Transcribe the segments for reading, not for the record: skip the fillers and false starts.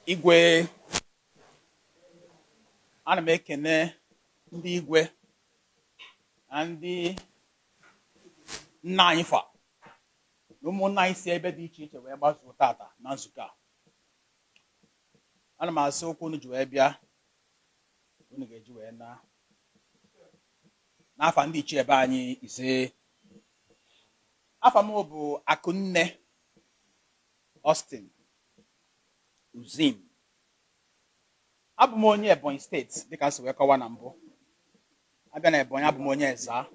Igwe, ana m ekene ndị igwe na ndị nna anyị fa na ụmụnna anyị si ebe dị iche iche wee gbazuo tata na nzukọ a. Ana m asị, ụkwụ unu ji wee bịa, unu ga-eji wee na n'afa ndị ichie ebe anyị ise. Afa m bụ Akụnne Austin Uzim. Abụ m onye Ebonyi Steeti, dịka si wee kọwa na mbụ. Abịa na Ebonyi, abụ m onye Eza,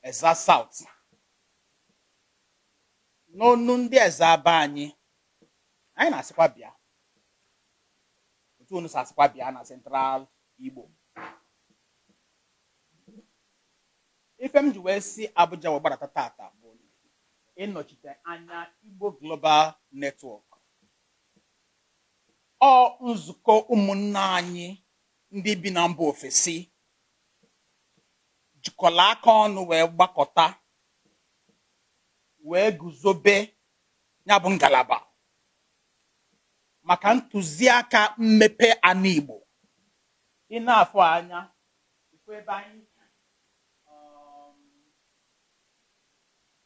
Eza South. N'onu ndị Eza be anyị, anyị na-asịkwa bịa otu unu si asịkwa bịa na Central Igbo. Ife m ji wee si Abuja wee gbadata tata bụ ịnọchite anya Igbo Global Network. Ọ nzukọ ụmụnne anyị ndị bi na mba ofesi jikọrọ aka ọnụ wee gbakọta wee guzobe ya bụ ngalaba maka ntụziaka mmepe ana Igbo. Ị na-afụ anya ifu ebe anyị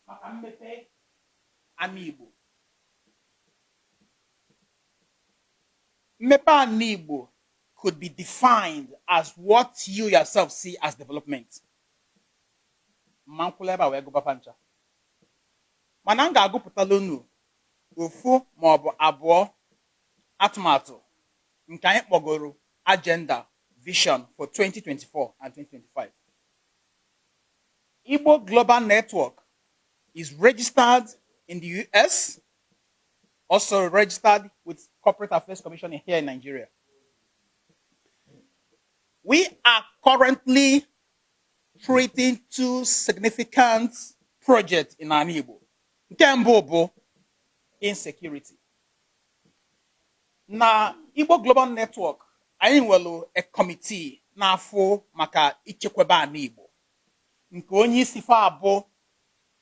maka mmepe ana Igbo. Mmepe ana Igbo could be defined as what you yourself see as development. Mma nkwụla ebe a wee gụbapa ncha, mana m ga-agụpụtala unu ofu ma ọ bụ abụọ atụmatụ nke anyị kpọgoro agenda vision for 2024 and 2025. Igbo Global Network is registered in the US, also registered with Corporate Affairs Commission here in Nigeria. We are currently treating two significant projects in ana Igbo. Nke mbụ bụ insecurity. Na Igbo Global Network, anyị nwere a committee na-afụ maka ichekwaba ana Igbo, nke onye isi fa bụ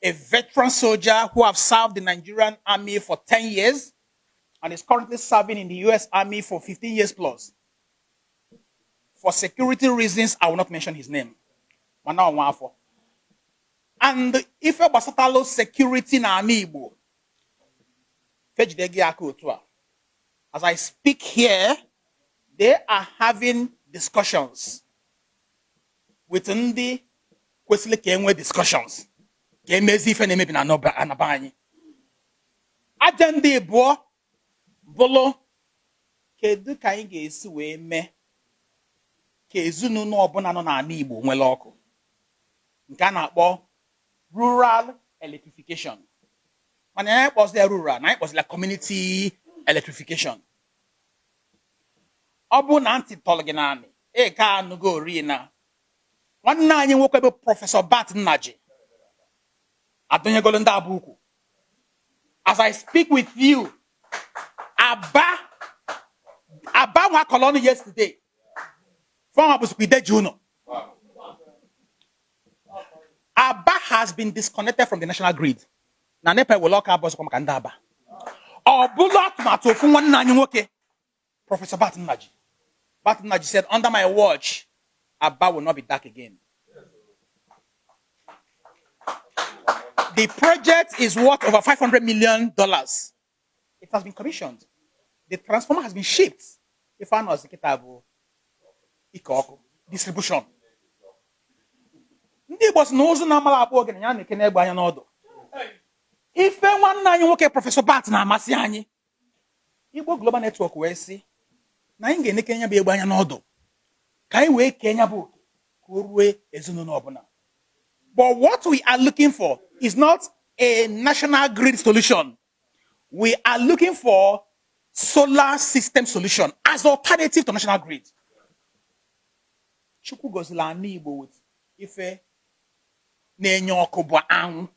a veteran soldier who have served the Nigerian Army for 10 years and is currently serving in the US Army for 15 years plus. For security reasons, I will not mention his name. Mana ọnwa afọ. And ife gbasatalụ security na ala Igbo, fejide gị aka otu a. As I speak here, they are having discussions with ndị kwesịrị ka enwee discussions ka emezi ife na-emebi na anaba anyị. Agenda ịbụọ bụlụ, kedu ka anyị ga-esi wee mee ka ezinụlọ ọbụla nọ n'ala Igbo nwere ọkụ, nke a na-akpọ rural electrification? Mana anyị kpọzila ya rural, na anyị kpọzila community electrification. Ọ bụ na ntị tọrọ gị naanị ị ka anụgo ori na nwanne anyị nwoke bụ Professor Bart Nnaji adọnyegolo ndị Aba ukwu. As I speak with you, Aba, Aba nwa akọrọ ọnụ yesterday, fọnwa bụzikwa ideji ụnọ. Aba has been disconnected from the national grid na NEPA ewere ọkụ abụọzikwa maka ndị Aba. Ọ bụrụ atụmatụ ofu nwanne anyị nwoke, Professor Bart Nnaji. Bart Nnaji said, "Under my watch, Aba will not be dark again." The project is worth over $500 million. It has been commissioned. The transformer has been shipped. Ife anọzi kịta bụ ike ọkụ distribution. Ndị Igbo si na ụzụ na-amala akpụ ogene ya na-eke na-egbe anya n'ọdụ. Ife nwanne anyị nwoke Professor Bart na-amasị anyị. Igbo Global Network wee sị na anyị ga-eneke ya bụ egbe anya n'ọdụ ka anyị wee kee ya bụ oke ka o rue ezinụlọ ọbụla. But what we are looking for is not a national grid solution. We are looking for solar system solution as alternative to national grid. Chukwu gọziri ala Igbo with ife na-enye ọkụ bụ anwụ.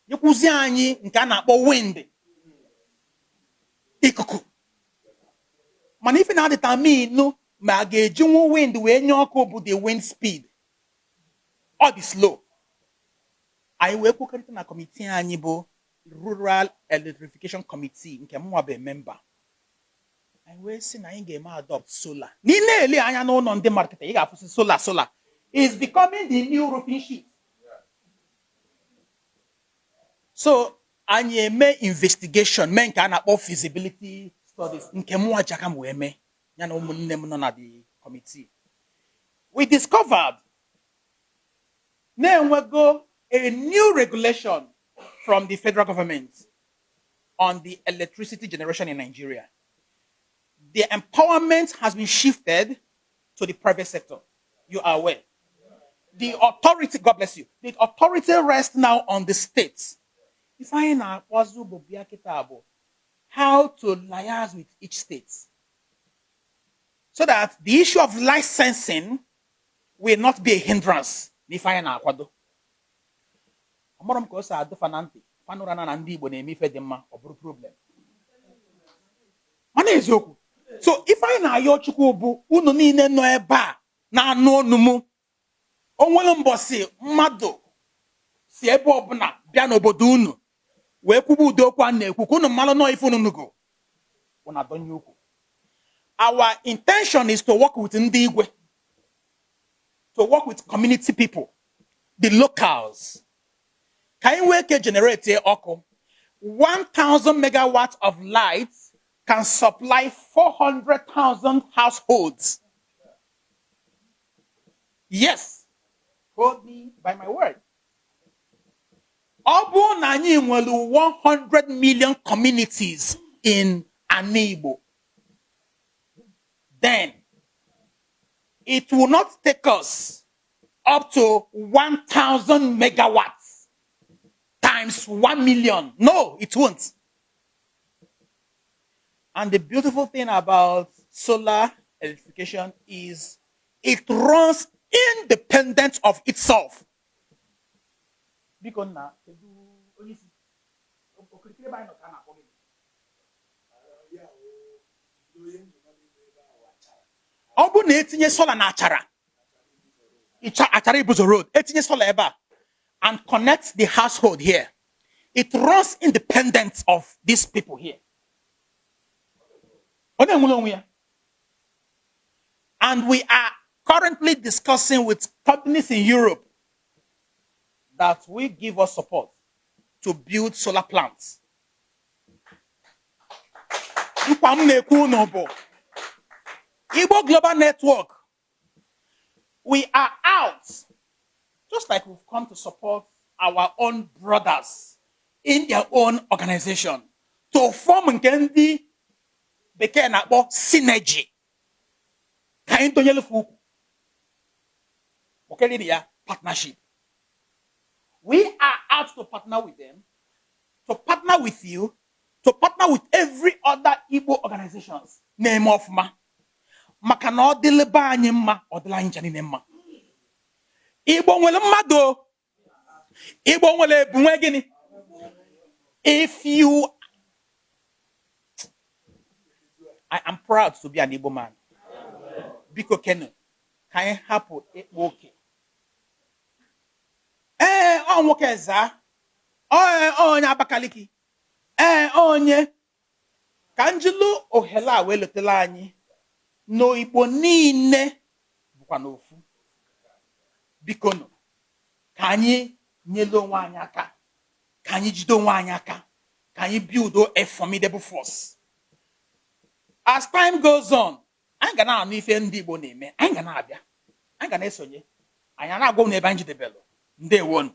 Nyekwuzi anyị nke a na-akpọ wind, ikuku. Mana ife na-determine ma a ga-ejinwu wind wee nye ọkụ bụ the wind speed. Ọ dị slow. Anyị wee kwekọrịta na committee anyị bụ Rural Electrification Committee, nke mụnwa bụ member. Anyị wee sị na anyị ga-eme adopt solar. Na ị na-ele anya n'ụlọ ndị mmadụ kịta, ị ga-afụsị solar. Solar is becoming the new roofing sheet. So anyị eme investigation, mee nke a na-akpọ feasibility studies, nke mụnwa ji aka m wee mee ya na ụmụnne m nọ na the committee. We discovered na-enwego a new regulation from the federal government on the electricity generation in Nigeria. The empowerment has been shifted to the private sector. You are aware. The authority, God bless you, the authority rests now on the states. Ife anyị na-akpọzi bụ bịa kịta bụ how to liaise with each state so that the issue of licensing will not be a hindrance n'ife anyị na-akwado. Ọmụrụ m ka o si adụfa na ntị fanụra na ndị Igbo na-eme ife dị mma, ọ bụrụ problem. Mana eziokwu, so ife anyị na-ayọ Chukwu bụ unu niile nọ ebe a na-anụ ọnụ mụ, o nwere mbọsị mmadụ si ebe ọbụla bịa n'obodo unu wee kwuba ụdị okwu a na-ekwu, ka unu mmalụ nọọ ife unu nugo, unu adọnye ukwu. Our intention is to work with ndị igwe, to work with community people, the locals, ka anyị nwee ike generate ọkụ. 1000 megawatts of light can supply 400,000 households. Yes, hold me by my word. Ọ bụrụ na anyị nwere 100 million communities in Ana Igbo, then it will not take us up to 1000 megawatts times 1 million. No, it won't. And the beautiful thing about solar electrification is it runs independent of itself. Biko nna, kedu onye isi okirikiri ebe anyị nọ ka a na-akpọ gịnị? Ya wụ onye njikwa n'ime ebe ahụ, Achara. Ọ bụrụ na etinye solar na Achara, Achara Ibuzo Road, etinye solar ebe a and connect the household here, it runs independent of these people here. Ọ na-enwere onwe ya. And we are currently discussing with companies in Europe that will give us support to build solar plants. Nkwa m na-ekwu unu bụ Igbo Global Network, we are out, just like we've come to support our own brothers in their own organization, to form nke ndị bekee na-akpọ synergy. Ka anyị tonyere ukwu. Okeriri ya partnership. We are out to partner with them, to partner with you, to partner with every other Igbo organizations na-eme ọfụma. Maka na ọ dịlị be anyị mma, ọ dịla anyị ncha niile mma. Igbo nwere mmadụ o. Igbo nwere ebu nwe gịnị? If you I am proud to be an Igbo man. Biko kenu, ka anyị hapụ ịkpa oke. Ee, ọ nwoke zaa. Ọ ọ onye Abakaliki. Ee, onye ka njilu ohere a wee letara anyị n'Igbo niile bụkwa n'ofu. Biko nụ, ka anyị nyere onwe anyị aka, ka anyị jide onwe anyị aka, ka anyị build a formidable force. As time goes on, anyị ga na-anụ ife ndị Igbo na-eme, anyị ga na-abịa, anyị ga na-esonye, anyị a na-agwa unu ebe anyị jidebelụ. Ndewonu.